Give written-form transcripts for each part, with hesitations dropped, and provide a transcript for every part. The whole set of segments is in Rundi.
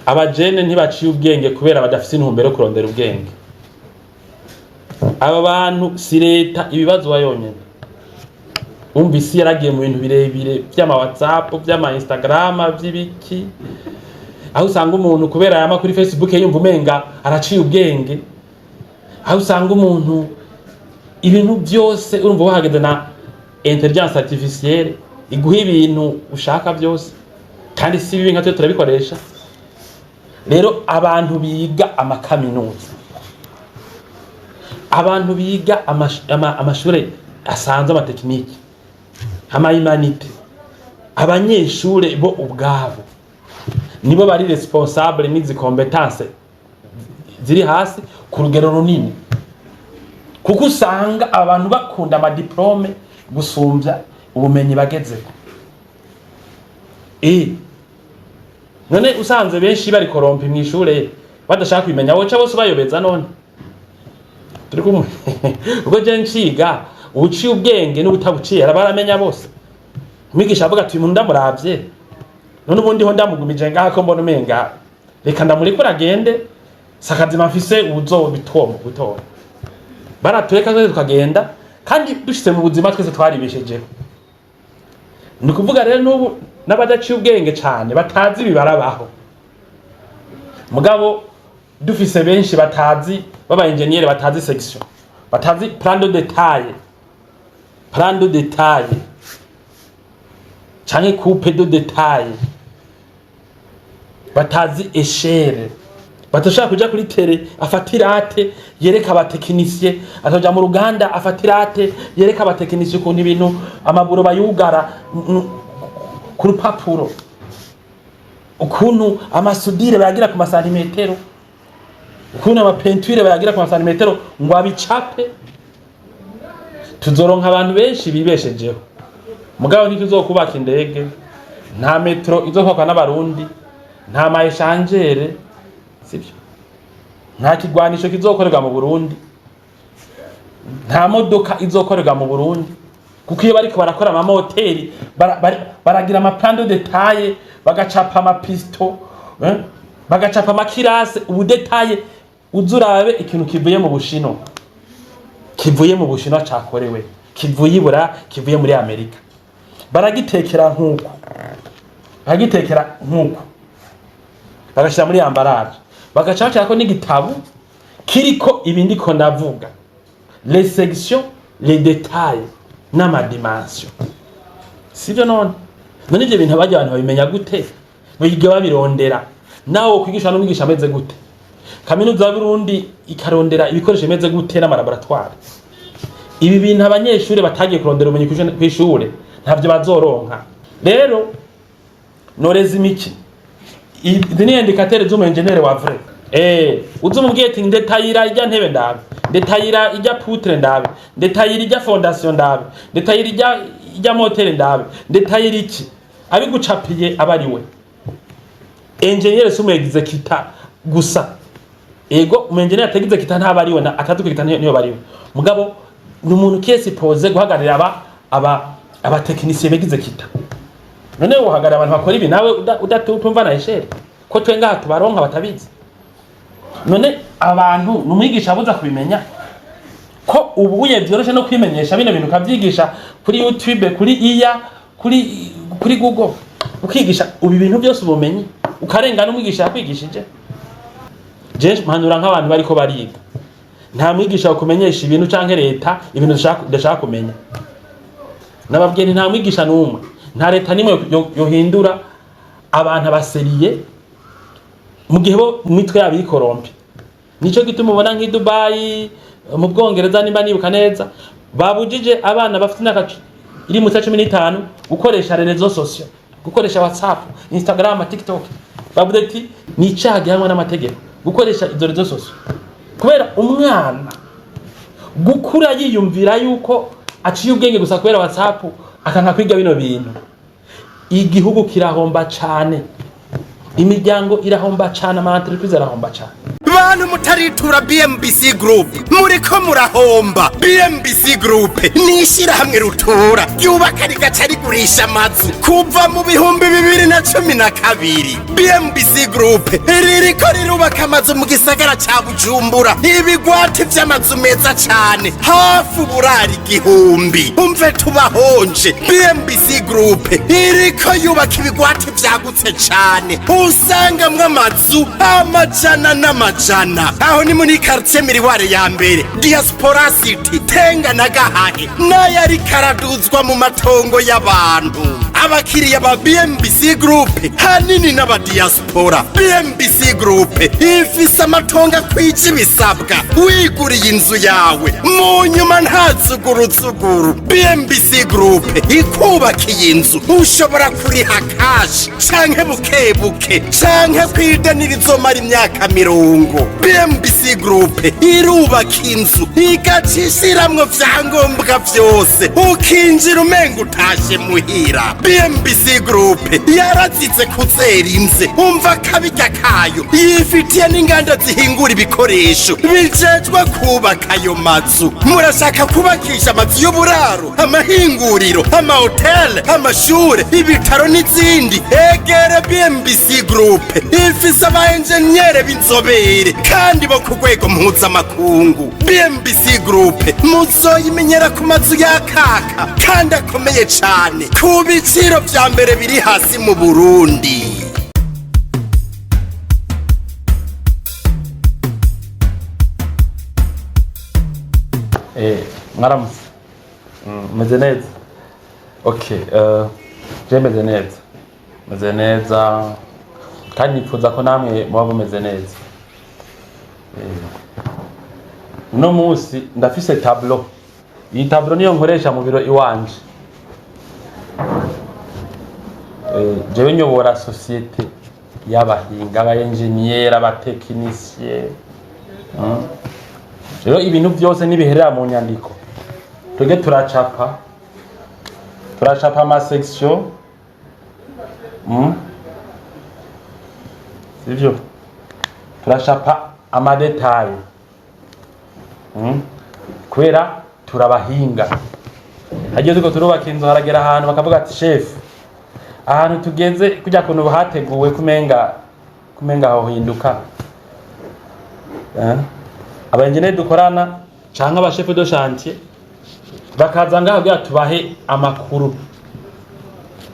Abajene ntibaciye ubwenge kubera badafise intumbero yo kurondera ubwenge. Aba bantu si leta ibibazo yonyene. Umva, isi yaragiye mu bintu birebire vy'ama WhatsApp, vy'ama Instagram, vy'ibiki, aho usanga umuntu kubera yama kuri Facebook yumva umenga araciye ubwenge, aho usanga umuntu ibintu byose, urumva wahageze na intelligence artificielle iguha ibintu ushaka byose, kandi si bibi, nka twe turabikoresha. Rero abantu biga amakaminuza, abantu biga amashure asanzwe, ama techniques, ama humanités, abanyeshure bo ubwabo nibo bari responsable n'izi compétences ziri hasi ku rugero runini, kuko usanga abantu bakunda ama diplômes gusumbya ubumenyi bagezeko. None usanze benshi bari corrompus mw'ishure, badashaka kubimenya, woca bose bayobeza. None turi kumwe? Ubwo je nciga, uciye ubwenge n'ubutabuciye baramenya bose. Umwigisha avuga ati: "Uyu muntu ndamuravye, none ubundi ho ndamugumije ngaha ko mbona umenga, reka ndamurekure agende, sakazima mfise uzobitoma gutora." Baratureka twese tukagenda, kandi dushitse mu buzima twese twaribeshejeho. Ni ukuvuga rero n'ubu n'abadaciye ubwenge cane batazi ibi barabaho, mugabo dufise benshi batazi, baba engineer batazi section, batazi plan de détail, plan de détail canke coupe de détail, batazi échelle, badashobora kuja kuri terrain afata i latte yereka aba techniciens, akaja mu ruganda afata i latte yereka aba techniciens ukuntu ibintu amaburo bayugara ku rupapuro, ukuntu ama soudures bayagira ku masantimetero, ukuntu ama peintures bayagira ku masantimetero, ngo abicape. Tuzoronka abantu benshi bibeshejeho, mugabo ntituzokubaka indege, nta métro izokubakwa n'Abarundi, nta ma échangeurs, sibyo, nta kigwanisho kizokorerwa mu Burundi, nta modoka izokorerwa mu Burundi, kuko iyo bariko barakora amamoteri baragira ama plans de détail, bagacapa ama pistons, bagacapa ama culasses, ubu détail. Uzurabe ikintu kivuye mu Bushinwa, kivuye mu Bushinwa cakorewe, kivuye ibura, kivuye muri Amerika, baragitekera nk'uko, baragitekera nk'uko, bagashyira muri emballage, bagaca bashirako n'igitabu kiriko ibi ndiko ndavuga: les sections, les détails n'ama dimensions, sivyo? None ivyo bintu abajya abantu babimenya gute? Biga babirondera. Nawe kwigisha n'umwigisha ameze gute, kaminuza y'Uburundi ikarondera ibikoresho bimeze gute n'ama laboratoires, ibi bintu abanyeshuri batagiye kurondera ubumenyi kw'ishure ntavyo bazoronka. Rero noreza imiki, izi ni indicateurs z'umu ingénieur wa vrai. Uzi umubwiye ati: "Ndetayira ijya ntebe ndabe, ndetayira ijya poutre ndabe, ndetayira ijya fondation ndabe, ndetayira ijya moteur ndabe, ndetayira iki", abigucapiye aba ari we ingénieur, si umu exécutant gusa. Ego, umu ingénieur atexécuta ntaba ari we, atazi kwexécuta niyo bari we, mugabo ni umuntu qui est supposé guhagararira aba techniciens bexécuta. None uhagarara abantu bakora ibi, nawe udatumva na échelle ko twe ngaha tubaronka batabizi? None abantu ni umwigisha abuza kubimenya, ko ubuye vyoroshe no kwimenyesha bino bintu, ukavyigisha kuri YouTube, kuri iya, kuri Google, ukigisha ubu ibintu byose, ubumenyi ukarengana umwigisha yakwigishije? Je mpanura nk'abantu bariko bariga: nta mwigisha wakumenyesha ibintu canke leta ibintu udashaka kumenya. Nababwiye nti nta mwigisha n'umwe, nta leta n'imwe yohindura abantu aba sérieux mu gihe bo mu mitwe yabo iri corrompus. Nico gituma ubona nk'i Dubai, mu Bwongereza, nimba nibuka neza, babujije abana bafite imyaka iri munsi ya 15 gukoresha réseaux sociaux, gukoresha WhatsApp, Instagram, TikTok. Bavuze ati ni icaha gihanwa n'amategeko gukoresha izo réseaux sociaux, kubera umwana gukura yiyumvira yuko aciye ubwenge gusa kubera WhatsApp, akanka kwiga bino bintu, igihugu kirahomba cane, imiryango irahomba cane, ama entreprises arahomba cane. Bantu mutari Abataritura BMBC Group, muriko murahomba. BMBC Group ni ishyirahamwe rutura ryubaka rigaca rigurisha amazu kuva mu 2012. BMBC Group ririko rirubaka amazu mu gisagara ca Bujumbura, ibigwati vy'amazu meza cane, hafi uburari 1000. Umve tubahonje, BMBC Group iriko yubaka ibigwati vyagutse cane, usangamwo amazu amajana n'amajana. Aho ni muri quartier Miroir ya mbere, Diaspora City, Tenga na Gahahe, n'ayo ariko araduzwa mu matongo y'abantu. Abakiriya ba BMBC Group hanini n'abadiaspora. BMBC Group ifise amatongo akwije ibisabwa, wiguriye inzu yawe mu nyuma nta zuguruzuguru. BMBC Group ikubakiye inzu, ushobora kuriha cash canke buke buke, canke kwideni rizomara imyaka 50. BMBC Group irubaka inzu igaca ishiramwo vyangombwa vyose, ukinjira umenga utashe muhira. BMBC Group yarazize kuzera inze, umva kabirya kayo, yifitiye n'inganda zihingura ibikoresho bijejwe kubaka ayo mazu. Murashaka kubakisha amazu y'uburaro, amahinguriro, amahoteli, amashure, ibitaro n'izindi? Egere BMBC Group, ifise aba enjeniyere b'inzobere kandi bo ku rwego mpuzamakungu. BMBC Group muzoyimenyera ku mazu yakaka kandi akomeye cane, ku biciro vya mbere biri hasi mu Burundi. Mwaramutse. Meze neza. Okay, je meze neza, meze neza kandi nifuza ko namwe muba mumeze neza. Uno munsi ndafise tableau. Iyi tableau niyo nkoresha mu biro iwanje. Jewe nyobora société y'abahinga, aba-engineer, abatekinisiye. Rero ibintu byose nibiherera mu nyandiko. Twebwe turacapa, turacapa amasection, Sivyo? Turacapa amadetaye. Kubera turabahinga. Hagiye turiko turubaka inzu, haragera ahantu bakavuga ati: "Chef, ahantu tugeze kurya kuntu hateguwe kumenga hohinduka." Aba engineer dukorana canke aba chef de chantier bakaza ngaho kugira tubahe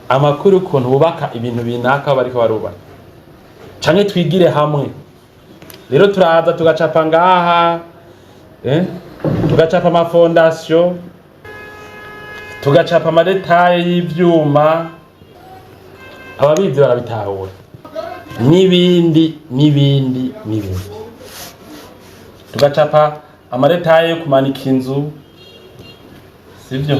amakuru ukuntu bubaka ibintu binaka bariko barubaka, canke twigire hamwe. Rero turaza tugacapa ngaha, tugacapa amafondation, tugacapa amadetaye y'ivyuma, ababizi barabitahura, n'ibindi n'ibindi n'ibindi. Tugacapa amadetaye yo kumanika inzu, sivyo?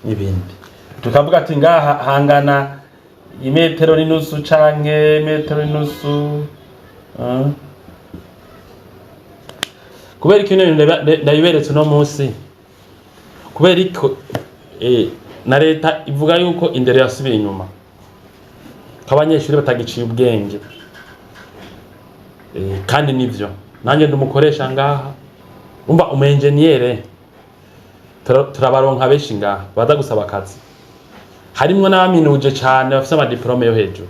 N'ibindi. Tukavuga ati ngaha hangana imetero n'inusu canke imetero n'inusu. Kubera ko ino bintu ndabiberetse uno munsi, kubera ko na leta ivuga yuko indero yasubiye inyuma, ko abanyeshuri batagiciye ubwenge. Kandi nivyo, nanjye ndumukoresha ngaha. Umva, umu engineer turabaronka benshi ngaha baza gusaba akazi, harimwo n'abaminuje cane bafise amadiplome yo hejuru,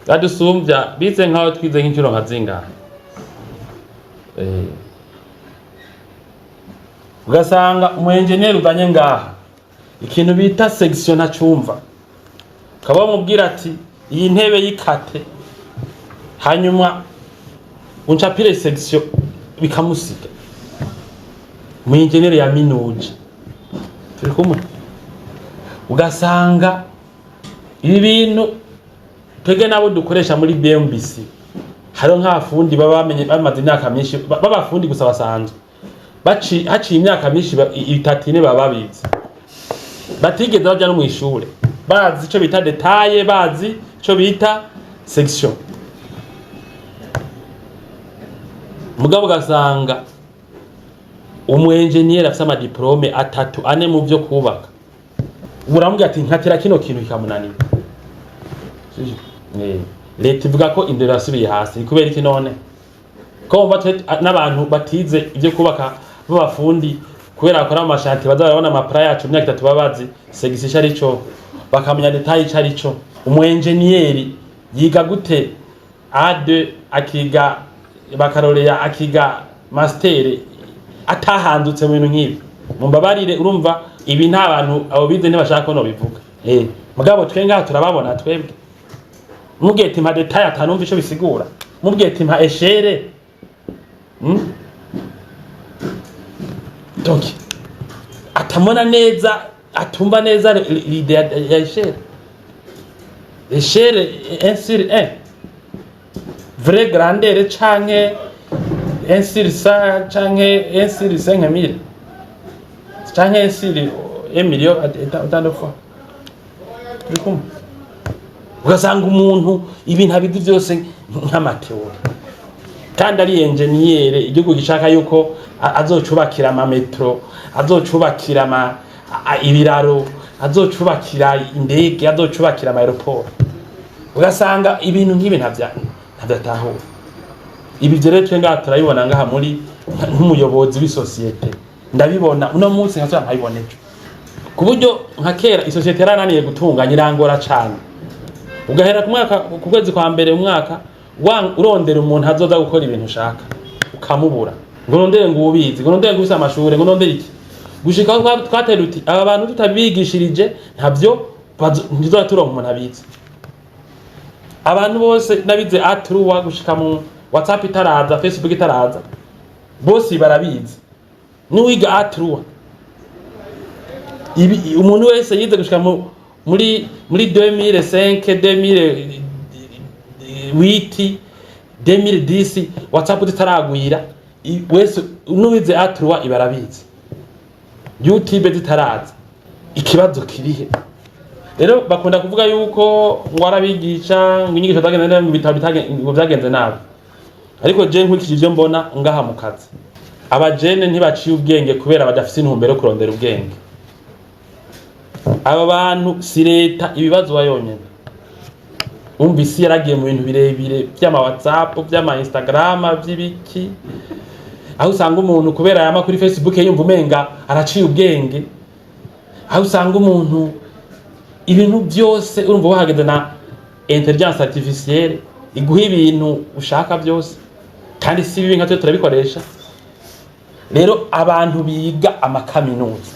Badusumvya bize nkaho twize nk'incuro nka zingahe. Ugasanga umu engineer uzanye ngaha ikintu bita section ntacumva, ukaba wamubwira ati iyi ntebe yikate hanyuma uncapire section, bikamusiga. Umu engineer yaminuje, turi kumwe. Ugasanga ibi bintu twebwe nabo dukoresha muri BMBC, hariho nk'abafundi baba bamenye bamaze imyaka myinshi, b'abafundi gusa basanzwe, haciye imyaka myinshi 3, 4 baba babizi, batigeze baja no mw'ishure, bazi ico bita détail, bazi ico bita section. Mugabo ugasanga umu engineer afise amadiplome 3, 4 mu vyo kubaka, uramubwira ati nkatira kino kintu, kikamunanira. Sivyo? Leta ivuga ko indero yasubiye hasi. Ni kubera iki none ko wumva n'abantu batize ibyo kubaka b'abafundi, kubera bakora mu ma chantiers, baza barabona ama plans yacu mu myaka 3, baba bazi section ico arico, bakamenya détail ico arico. Umu enjeniyeri yiga gute A2, akiga baccalauréat, akiga master, atahandutse mu bintu nk'ibi? Mumbabarire, urumva ibi nta bantu abo bize ntibashaka ko nobivuga. Mugabo twe ngaha turababona. Twebwe mubwiye ati mpa détail, atanumva ico bisigura. Mubwiye ati mpa échelle, Donc atamona neza, atumva neza l'idée ya échelle. Échelle 1 sur 1, vraie grandeur, canke 1 sur 100, canke 1 sur 5000, canke 1 sur 1 million, autant de fois. Turi kumwe? Ugasanga umuntu ibintu abizi byose nk'ama théories, kandi ari enjeniyere. Igihugu gishaka yuko azocubakira ama métro, azocubakira ibiraro, azocubakira indege, azocubakira ama aéroport, ugasanga ibintu nk'ibi ntavyatahura. Ibi vyo rero twe ngaha turabibona. Ngaha muri nk'umuyobozi w'isosiyete, ndabibona uno munsi, nkasubira nkabibona ejo, ku buryo nka kera isosiyete yarananiye gutunganya, irangora cane. Ugahera ku mwaka, ku kwezi kwa mbere umwaka, urondera umuntu azoza gukora ibintu ushaka, ukamubura, ngo urondere ngo ubizi, ngo urondere ngo ufise amashure, ngo urondere iki, gushika aho twatera uti aba bantu tutabigishirije ntavyo ntituzoba turonka umuntu abizi. Abantu bose n'abize A3 gushika mu WhatsApp itaraza, Facebook itaraza, bose barabizi. N'uwiga A3, ibi umuntu wese yize gushika muri 2005, 2008, 2010, WhatsApp zitaragwira, wese n'uwize A3 ibarabizi, YouTube zitaraza. Ikibazo kirihe rero? Bakunda kuvuga yuko ngo arabigisha, ngo inyigisho zagenze nabi, ngo ibitabo ngo vyagenze nabi. Ariko je nkurikije ivyo mbona ngaha mu kazi, abajene ntibaciye ubwenge kubera badafise intumbero yo kurondera ubwenge. Aba bantu si leta ibibazo wa yonyene. Umva, isi yaragiye mu bintu birebire vy'ama WhatsApp, vy'ama Instagram, vy'ibiki, aho usanga umuntu kubera yama kuri Facebook yumva umenga araciye ubwenge, aho usanga umuntu ibintu byose, urumva wahageze na intelligence artificielle iguha ibintu ushaka byose. Kandi si bibi, nka twe turabikoresha. Rero abantu biga amakaminuza,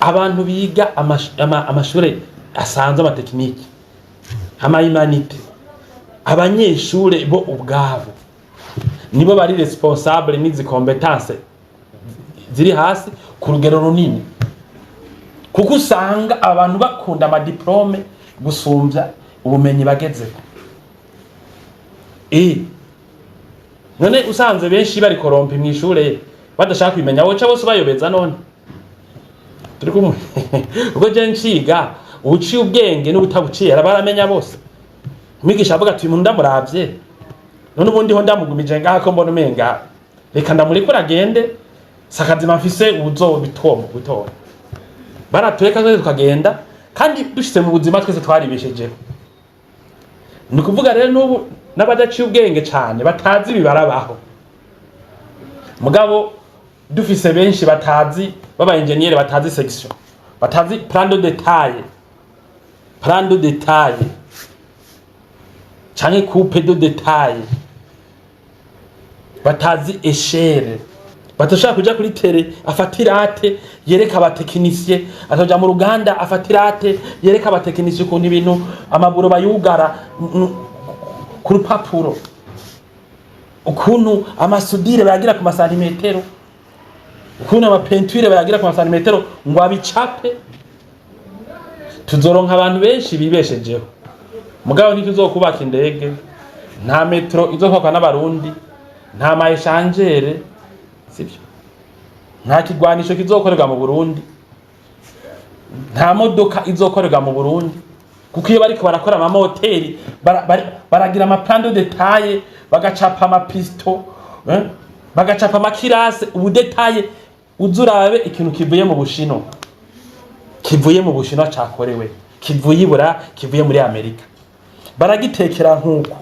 abantu biga amashure asanzwe, ama techniques, ama humanités, abanyeshure bo ubwabo nibo bari responsable n'izi compétences ziri hasi ku rugero runini, kuko usanga abantu bakunda ama diplômes gusumbya ubumenyi bagezeko. None usanze benshi bari corrompus mw'ishure, badashaka kubimenya, woca bose bayobeza. None turi kumwe? Ubwo je nciga, uciye ubwenge n'ubutabuciye arabaramenya bose. Umwigisha avuga ati: "Uyu muntu ndamuravye, none ubundi ho ndamugumije ngaha ko mbona umenga, reka ndamurekure agende, sakazima mfise uwuzobitoma gutora." Baratureka twese tukagenda, kandi dushitse mu buzima twese twaribeshejeho. Ni ukuvuga rero n'ubu n'abadaciye ubwenge cane batazi ibi barabaho. Mugabo dufise benshi batazi, baba enjeniyeri batazi section, batazi plan de détail, plan de détail canke coupe de détail, batazi échelle, badashobora kuja kuri terrain afata i latte yereka aba techniciens, akaja mu ruganda afata i latte yereka aba techniciens ukuntu ibintu amaburo bayugara ku rupapuro, ukuntu ama soudures bayagira ku masantimetero, ukuntu ama peintures bayagira ku masantimetero, ngo abicape. Tuzoronka abantu benshi bibeshejeho. Mugabo ntituzokubaka indege, nta métro izokubakwa n'Abarundi, nta ma échangeurs, sibyo, nta kigwanisho kizokorerwa mu Burundi, nta modoka izokorerwa mu Burundi, kuko iyo bariko barakora amamoteri baragira ama plans de détail, bagacapa ama pistons, bagacapa ama culasses, ubu détail. Uzurabe ikintu kivuye mu Bushinwa, kivuye mu Bushinwa cakorewe. Kivuye ibura, kivuye muri Amerika. Baragitekera nk'uko,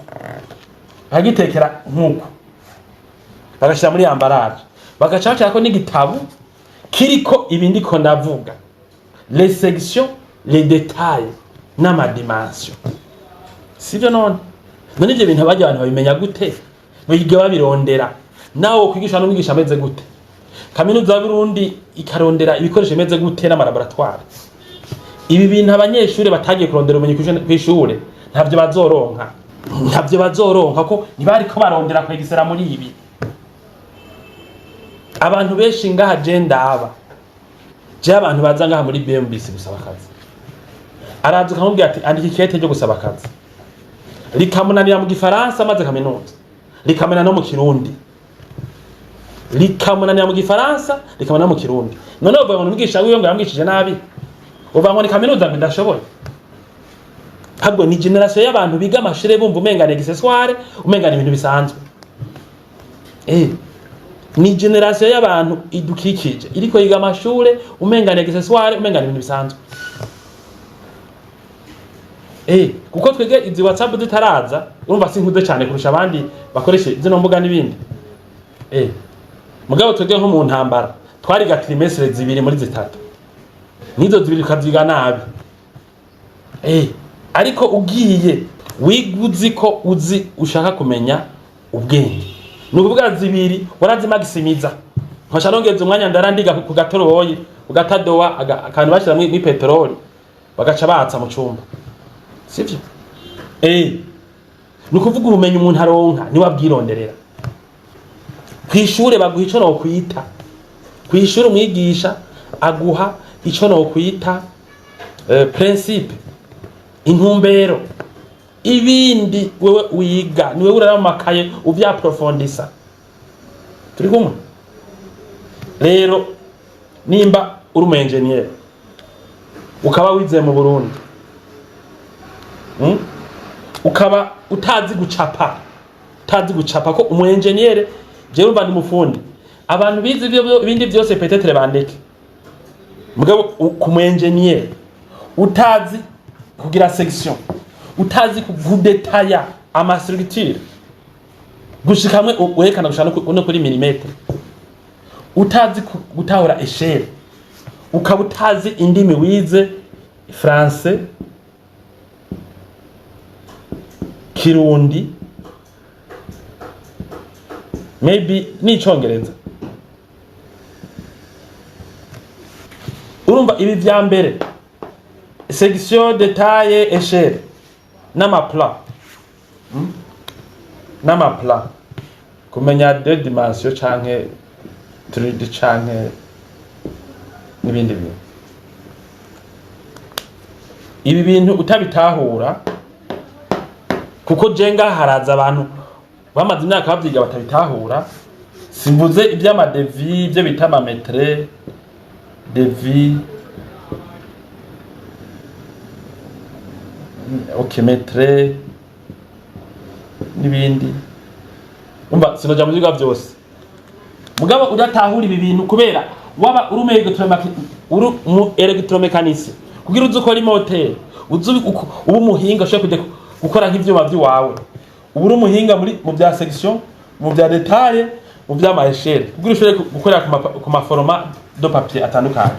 baragitekera nk'uko, bagashyira muri emballage, bagaca bashirako n'igitabo kiriko ibi ndiko ndavuga: les sections, les détails n'ama dimensions, sivyo? None ivyo bintu abajya abantu babimenya gute? Biga babirondera. Nawe wokwigisha n'umwigisha ameze gute, Kaminuza y'Uburundi ikarondera ibikoresho bimeze gute n'ama laboratoires, ibi bintu abanyeshuri batagiye kurondera ubumenyi kw'ishure ntavyo bazoronka, ntavyo bazoronka, ko ntibariko barondera kwegisera muri ibi. Abantu benshi ngaha, je ndaba, je abantu baza ngaha muri BMBC gusaba akazi, araza ukamubwira ati: "Andika ikete ryo gusaba akazi." Rikamunanira mu Gifaransa maze kaminuza, rikamunanira no mu Kirundi, rikamunanira mu Gifaransa, rikamunanira mu Kirundi. None uvuga ngo umwigisha wiwe ngo yamwigishije nabi? Uvuga ngo ni kaminuza ngo idashoboye? Ahubwo ni génération y'abantu biga amashure bumva umenga ni accessoire, umenga ni ibintu bisanzwe. Ni génération y'abantu idukikije iriko yiga amashure umenga ni accessoire, umenga ni ibintu bisanzwe. Kuko twebwe izi WhatsApp zitaraza, urumva sinkuze cyane kurusha abandi bakoresha zino mbuga n'ibindi. Mugabo twebwe nko mu ntambara twariga trimestre 2 muri 3, nizo 2 tukaziga nabi. Ariko ugiye wiga uzi ko uzi ushaka kumenya ubwenge, ni ukuvuga 2 warazimagisimiza. Nkasha nongeza umwanya ndarandiga ku gatoroboyi, ku gatadowa, akantu bashira muri peteroli bagaca batsa mu cumba, sivyo? Ni ukuvuga ubumenyi umuntu aronka niwe abwironderera. Kw'ishure baguha ico nokwita, kw'ishure umwigisha aguha ico nokwita principe, intumbero. Ibindi wewe wiga, niwe urara mu makaye uvyaprofondisa. Turi kumwe? Rero nimba uri umu engineer, ukaba wize mu Burundi, Ukaba utazi gucapa, utazi gucapa, ko umu engineer, jewe urumva ndi umufundi, abantu bize ivyo ibindi vyose peut-être bandeke, mugabo ku mu engineer utazi kugira section, utazi kudetaya ama structure gushika hamwe werekana gushika no kuri millimètre, utazi gutahura échelle, ukaba utazi indimi wize, français, Kirundi, maybe n'Icongereza, urumva ibi vya mbere: section, détail, échelle n'ama plan, N'ama plan, kumenya deux dimensions canke 3D canke n'ibindi bintu. Ibi bintu utabitahura, kuko je ngaha haraza abantu bamaze imyaka bavyiga batabitahura. Simvuze ivy'ama devis, ivyo bita ama mètre, devis, ok, mètre n'ibindi. Umva, sinoja mu vyigwa vyose, mugabo udatahura ibi bintu, kubera waba uri uri umu électromécanicien, kugira uzi ukora imoteri, uzi uba umuhinga ushobora kujya gukora nk'ivyuma vy'iwawe, uba uri umuhinga muri mu bya section, mu bya détail, mu vy'ama échelle, kugira ushobore gukorera ku ma format de papier atandukanye,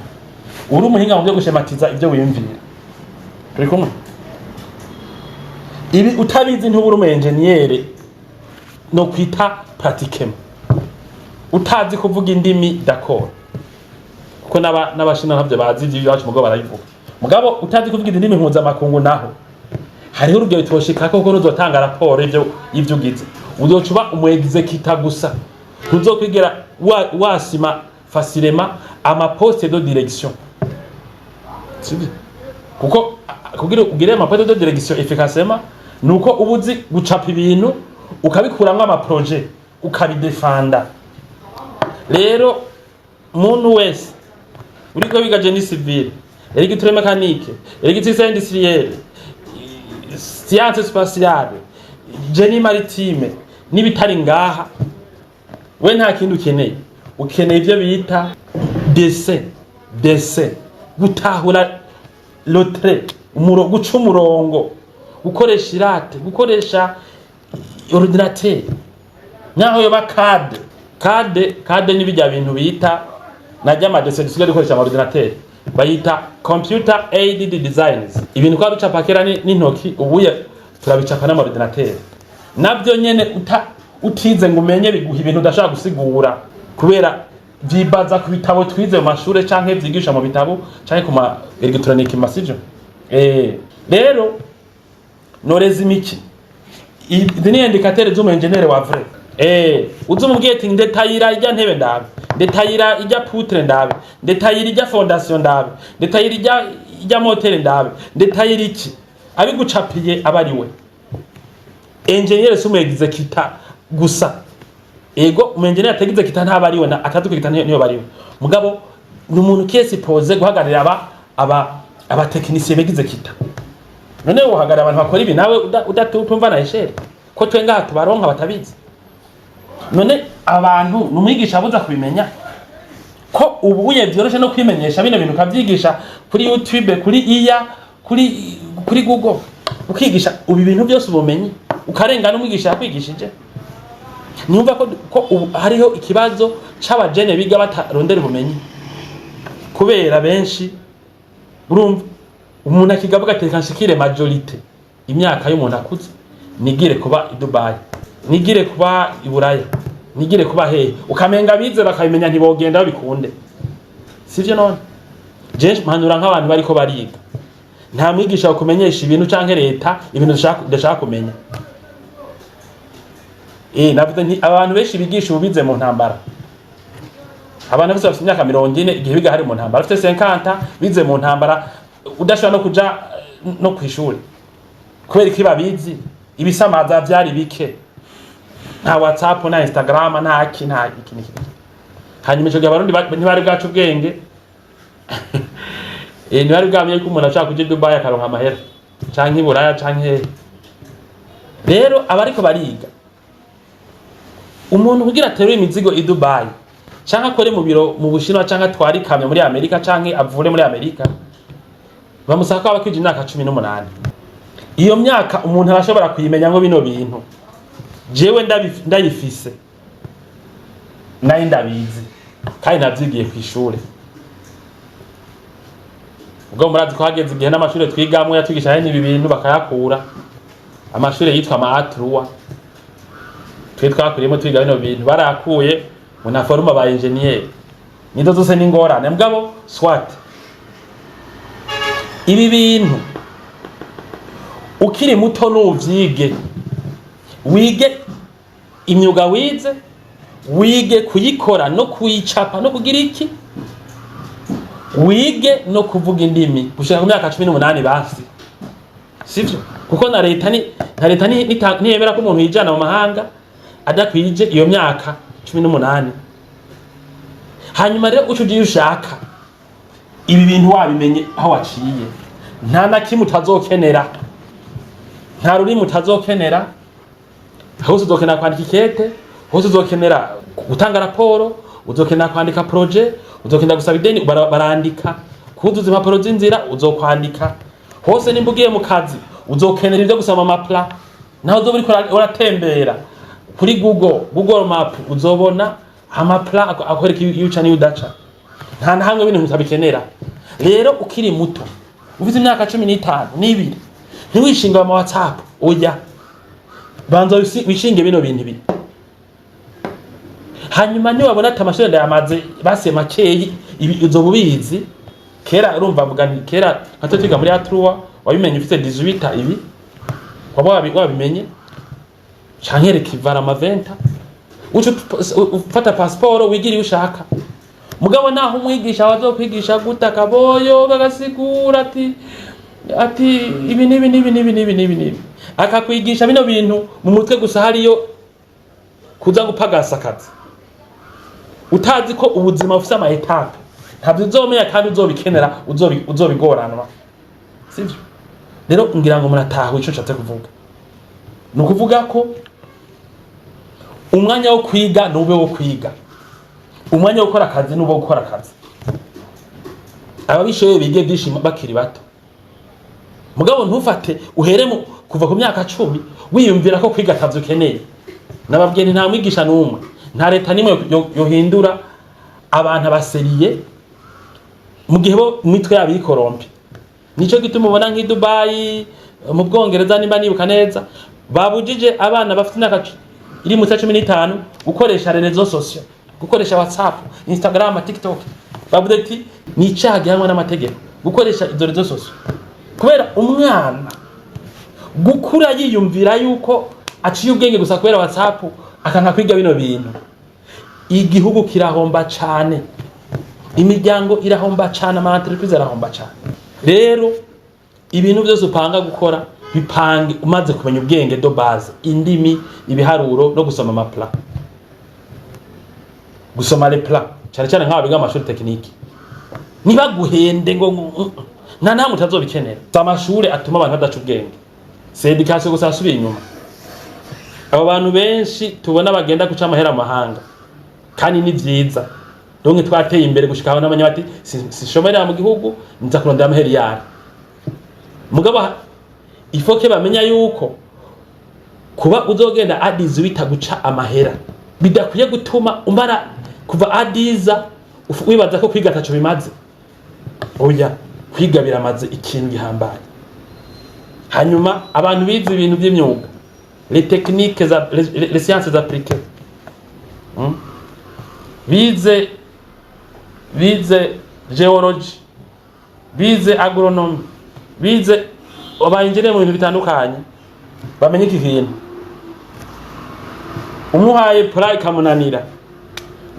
uri umuhinga mu byo gushematiza ivyo wiyumvira. Turi kumwe? Ibi utabizi ntubura umu engineer no kwita pratiquement. Utazi kuvuga indimi, d'accord, kuko n'abashina ntavyo bazi ivy'iwacu, mugabo barabivuga. Mugabo utazi kuvuga indimi mpuzamakungu, naho hariho urugero toshikako, kuko ntuzotanga raporo y'ivyo ugize. Uzoca uba umu exécutant gusa, ntuzokwigera wasima facilement ama poste de direction, sivyo? Kuko kugira ugire ama poste de direction efficacement, nuko uba uzi gucapa ibintu, ukabikuramwo ama projet, ukabidefanda. Rero muntu wese uriko wiga génie civil, électromécanique, électricité industrielle, science spatiale, génie maritime n'ibitari ngaha, we nta kindi ukeneye. Ukeneye ibyo bita dessin, dessin, gutahura le trait. guca umurongo, gukoresha i rate, gukoresha ordinateur, nkaho yoba CAD. CAD, CAD ni bijya bintu bita najya ama dessins dusigaye dukoresha ama ordinateur, bayita computer aided designs. Ibintu kwa ducapa kera n'intoki, ubuye turabicapa n'ama ordinateur. Nabyo nyene utize ngo umenye, biguha ibintu udashobora gusigura, kubera vyibaza ku bitabo twize mu mashure canke vyigisha mu bitabo canke ku ma électronique masivyo. Rero noreza imiki, izi ni indicateur z'umu ingénieur wa vrai. Uzumubwiye ati ndetayira ijya ntebe ndabe, ndetayira ijya poutre ndabe, ndetayira ijya fondation ndabe, ndetayira ijya moteur ndabe, ndetayira iki, abigucapiye aba ari we ingénieur. Si umu exécutant gusa. Ego, umu ingénieur atagize kita ntaba ari we, na atazi kita niyo bari we. Mugabo ni umuntu qui est supposé guhagararira aba technicien begize kita. None uhagarara abantu bakora ibi, nawe udatumva na échelle ko twe ngaha tubaronka batabizi? None abantu ni umwigisha abuza kubimenya, ko ubuye vyoroshe no kwimenyesha bino bintu, ukavyigisha kuri YouTube, kuri iya kuri Google, ukigisha ubu ibintu byose, ubumenyi ukarengana umwigisha yakwigishije. Niumva ko ubu hariho ikibazo c'abajene biga batarondera ubumenyi, kubera benshi, urumva, umuntu akigavuga ati reka nshikire majorité, imyaka y'umuntu akuze, nigire kuba i Dubai, nigire kuba i Buraya, nigire kuba hehe, ukamenga bize bakabimenya ntibogenda babikunde. Sivyo? None je mpanura nk'abantu bariko bariga, nta mwigisha kumenyesha ibintu canke leta ibintu udashaka kumenya. Navuze nti abantu benshi bigisha ubu bize mu ntambara. Abantu bose bafite imyaka 40, igihe biga hari mu ntambara, bafite 50, bize mu ntambara, udashobora no kuja no kw'ishuri kubera iki? Babizi ibisamaza vyari bike, nta WhatsApp, nta Instagram, nta ki, nta iki n'iki. Hanyuma ico gihe Abarundi ntibari bwacu ubwenge, ntibari bwamenye ko umuntu ashaka kuja i Dubai akaronka amahera, canke i Buraya, canke hehe. Rero abariko bariga, umuntu kugira aterure imizigo i Dubai, canke akore mu biro mu Bushinwa, canke atware ikamyo muri Amerika, canke avure muri Amerika, bamusaba ko aba akwije imyaka 18. Iyo myaka umuntu arashobora kuyimenya ngo bino bintu jewe ndayifise, nayo ndabizi kandi navyigiye kw'ishure. Ubwo murazi ko hageze igihe n'amashure twigamwo yatwigisha hene ibi bintu bakayakura, amashure yitwa ama A3 twe twakuriyemo twiga bino bintu barakuye ngo na forme ba ingénieur, nizo zose n'ingorane. Mugabo soit ibi bintu ukiri muto nuvyige, wige imyuga wize, wige kuyikora no kuyicapa no kugira iki, wige no kuvuga indimi gushika ku myaka 18 basi, sivyo? Kuko na leta ni na leta ntiyemera ko umuntu yijana mu mahanga adakwije iyo myaka 18. Hanyuma rero uco ugiye ushaka ibi bintu wabimenye aho waciye, nta na kimwe utazokenera, nta rurimi utazokenera. Hose uzokenera kwandika ikete, hose uzokenera gutanga raporo, uzokenera kwandika projet, uzokenera gusaba ideni, barandika, kuzuza impapuro z'inzira uzokwandika hose. Nimba ugiye mu kazi, uzokenera ibyo gusoma ama plans, naho uzoba uriko uratembera kuri Google Map, uzobona ama plans akwereka iyo uca n'iyo udaca. Nta na hamwe ibintu utabikenera. Rero ukiri muto, ufite imyaka 15 n'ibiri, ntiwishinge ama WhatsApp, oya, banza wishinge bino bintu ibiri. Hanyuma niwabona ati amashure ndayamaze base makeyi, ibi uzoba ubizi. Kera urumva mvuga nti kera nka twe twiga muri A3, wabimenye ufite 18, ibi waba wabimenye, canke rekivara ama 20, uca ufata passeport wigira iyo ushaka. Mugabo naho umwigisha wazokwigisha gute, akaboyo bagasigura ati ibi n'ibi n'ibi n'ibi n'ibi n'ibi n'ibi, akakwigisha bino bintu mu mutwe gusa, hariyo kuza gupagasa akazi utazi ko ubuzima bufise ama étapes, ntabyo uzomenya kandi uzobikenera, uzobigoranwa, sivyo? Rero ngira ngo murataha ico nshatse kuvuga. Ni ukuvuga ko umwanya wo kwiga nube wo kwiga, umwanya wo gukora akazi nube wo gukora akazi. Ababishoboye bige byinshi bakiri bato. Mugabo ntufate uhere mu kuva ku myaka 10 wiyumvira ko kwiga atavyo ukeneye. Nababwiye nti nta mwigisha n'umwe, nta leta n'imwe yohindura abantu abaseriye mu gihe bo mitwe yabo iri corrompue. Nico gituma ubona nk'i Dubai, mu Bwongereza, nimba nibuka neza, babujije abana bafite imyaka iri munsi ya 15 gukoresha réseaux sociaux, gukoresha WhatsApp, Instagram, TikTok. Bavuze ati ni icaha gihanwa n'amategeko gukoresha izo réseaux sociaux, kubera umwana gukura yiyumvira yuko aciye ubwenge gusa kubera WhatsApp, akanka kwiga bino bintu. Igihugu kirahomba cane, imiryango irahomba cane, ama entreprise arahomba cane. Rero ibintu byose upanga gukora, bipange umaze kumenya ubwenge de base: indimi, ibiharuro no gusoma ama plans, gusoma les plans, cyane cyane nk'aba biga amashuri technique. Ntibaguhende ngo nta namwe utazobikenera. Si amashuri atuma abantu badaca ubwenge, si éducation gusa yasubiye inyuma. Abo bantu benshi tubona bagenda guca amahera mu mahanga, kandi ni vyiza, donc twateye imbere gushika aho n'abanya bati sishomerera mu gihugu, nza kurondera amahera yari. Mugabo il faut que bamenya yuko kuba uzogenda à 18 guca amahera bidakwiye gutuma umara kuva à 10 wibaza ko kwiga ataco bimaze. Oya, kwiga biramaze ikintu gihambaye. Hanyuma abantu bize ibintu by'imyuga, les techniques, les sciences appliquées, Bize géologie, bize agronomie, bize aba ingénieur mu bintu bitandukanye, bamenye iki kintu: umuhaye plan ikamunanira,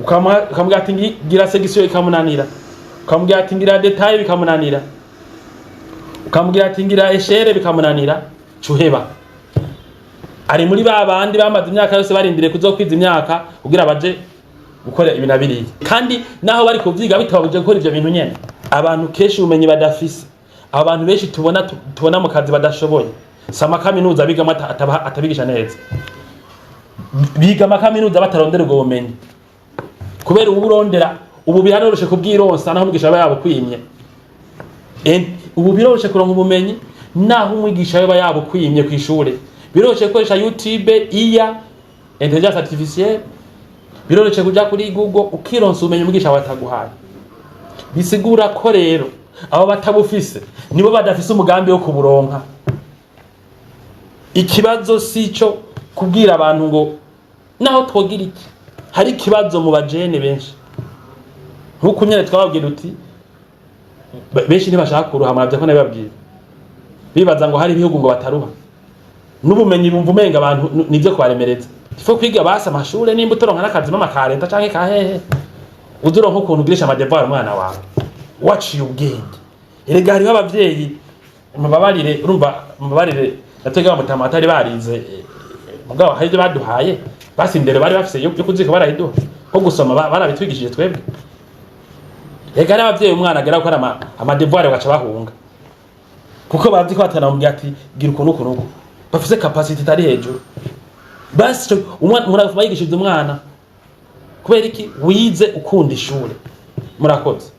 ukamubwira ati gira section ikamunanira, ukamubwira ati ngira détail bikamunanira, ukamubwira ati ngira échelle bikamunanira, cuheba. Ari muri ba bandi bamaze imyaka yose barindiriye kuzokwiza imyaka kugira baje gukora ibi na biriya, kandi naho bari kuvyiga bitababuje gukora ivyo bintu nyene. Abantu kenshi ubumenyi badafise, abo bantu benshi tubona mu kazi badashoboye, si amakaminuza bigamo atabigisha neza. Biga amakaminuza batarondera ubwo bumenyi, kubera ubu urondera ubu biroroshe kubwironsa naho umwigisha aba yabukwimye. Ubu biroroshe kuronka ubumenyi naho umwigisha aba yabukwimye kw'ishure. Biroroshe gukoresha YouTube, iya intelligence artificielle, biroroshe kuja kuri Google ukironsa ubumenyi umwigisha wawe ataguhaye. Bisigura ko rero abo batabufise nibo badafise umugambi wo kuburonka. Ikibazo si ico kubwira abantu ngo naho twogira iki. Hari ikibazo mu bajene benshi, nk'uko nyene twababwira uti benshi ntibashaka kuruha. Muravye ko nabibabwira, bibaza ngo hari ibihugu ngo bataruha n'ubumenyi, bumva umenga abantu nivyo kubaremereza. Ifo kwiga basi amashure, nimba utoronka n'akazi mama ka leta canke ka hehe, uze uronka ukuntu ugirisha ama devoirs umwana wawe waciye ubwenge. Erega hariho abavyeyi, mubabarire, urumva, mubabarire, natwebwe bamutama batari barize, mugabo hari ibyo baduhaye, basi indero bari bafise yo kuzika barayiduha, nko gusoma barabitwigishije twebwe. Ega hari abavyeyi umwana agera gukora ama devoirs bagaca bahunga, kuko bazi ko batanamubwira ati gira ukuntu uku n'uku, bafise capacité itari hejuru. Basi umwana umuntu agafuma yigishije umwana. Kubera iki? Wize ukunda ishure. Murakoze.